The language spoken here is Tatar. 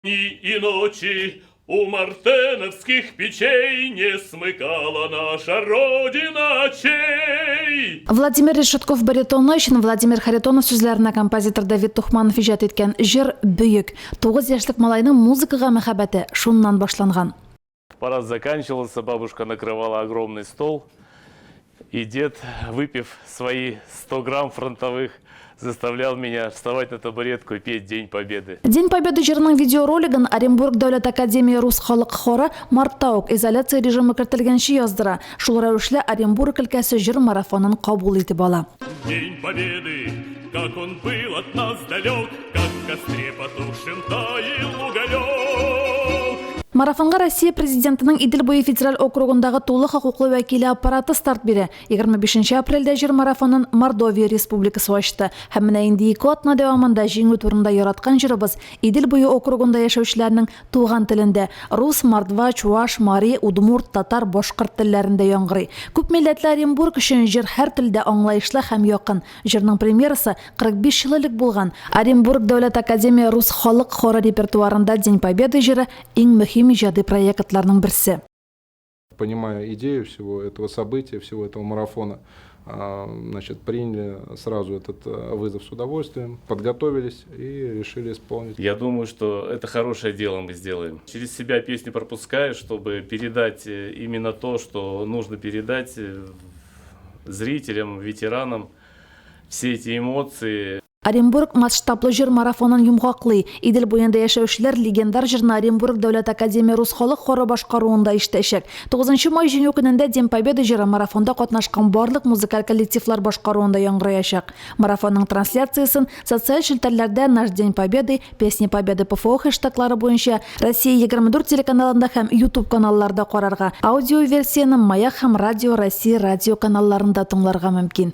Дни и ночи у мартеновских печей не смыкала наша Родина очей. Владимир Решетков баритоны өчен Владимир Харитонов сүзләренә композитор Давид Тухманов иҗат иткән җыр бөек. Тугыз яшьлек малайның музыкага мәхәббәте шуннан башланган. Парад заканчивался, бабушка накрывала огромный стол, и дед, выпив свои 100 грамм фронтовых, заставлял меня вставать на табуретку и петь День Победы. День Победы җырының видеоролигын Оренбург дәүләт академия рус халык хоры мартта ук, изоляция режимы кертелгәнче яздыра. Шул рәвешле Оренбург өлкәсе җыр марафонын кабул итеп ала. День Победы, как он был от нас далек, Как в костре потухшем таял уголек. Марафонга Россия Президентының Идел буе федераль округындагы тулы хокуклы вәкиле аппараты старт бирә. 25 нче апрельдә җыр марафонын Мордовия Республикасы ачты. Һәм менә инде ике атна дәвамында җиңү турында яраткан җырыбыз Идел буе округында яшәүчеләрнең туган телендә, рус, мордва, чуаш, мари, удмурт, татар, башкорт телләрендә яңгырый. Күпмилләтле Оренбург өчен җыр һәр телдә аңлаешлы һәм якын. Җырның премьерасы 45 ел элек булган. Оренбург дәүләт академия рус халык хоры репертуарында День Победы җыры иң мөһим иҗади проектларның берсе. Понимая идею всего этого события, всего этого марафона, значит, приняли сразу этот вызов с удовольствием, подготовились и решили исполнить. Я думаю, что это хорошее дело мы сделаем. Через себя песню пропускаю, чтобы передать именно то, что нужно передать зрителям, ветеранам, все эти эмоции. Оренбург масштаблы җыр марафонын йомгаклый. Идел буенда яшәүчеләр легендар җырны Оренбург дәүләт академия рус халык хоры башкаруында ишетәчәк. 9 май Җиңү көнендә День Победы җыры марафонда катнашкан барлык музыкаль коллективлар башкаруында яңгыраячак. Марафонның трансляциясен социаль челтәрләрдә Наш День Победы, Песни Победы ПФО хэштеглары буенча Россия 24 телеканалында һәм YouTube каналларда карарга, аудиоверсияне Маяк һәм Радио Россия радио каналларында тыңларга мөмкин.